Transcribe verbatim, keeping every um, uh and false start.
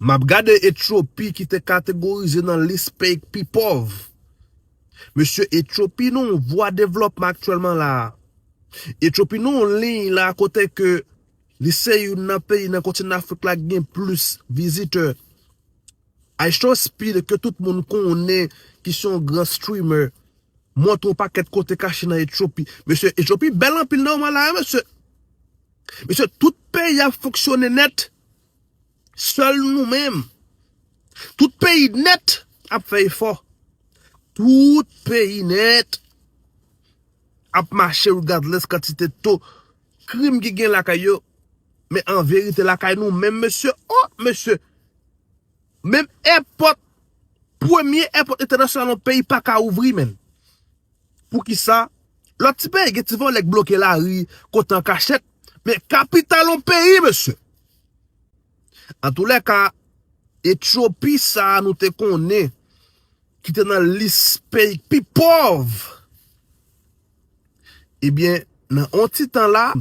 M ap gade Etyopi ki te kategorize nan lis peyi k pi pòv. Mesye, Etyopi nan yon vwa devlòpman aktyèlman la a. Etyopi nan yon liy la kote ke li se youn nan peyi nan kontinan Afrik la ki gen plis vizitè. Aisha Speed ke tout moun konnen ki se yon gran streamer. Montre yon pakèt kote kache nan Etyopi. Mesye, Etyopi bèl anpil nan moman la, mesye. Mesye, tout peyi ap fonksyone nèt. Sèl nou menm. Tout peyi nèt ap fè efò. Tout peyi nèt ap mache regardless kantite to krim ki gen lakay yo. Men an verite lakay nou menm, mesye. Oh, mesye. Menm èpòt, premye èpòt entènasyonal yon peyi pa ka ouvri, menn. Poukisa? Lòt ti peyi gen ti vòlè k bloke lari kote an kachèt, men kapital yon peyi, mesye. Antoulèka, Etyopi sa a nou te konnen, ki te nan lis peyi k pi pòv. Ebyen, nan yon ti tan la,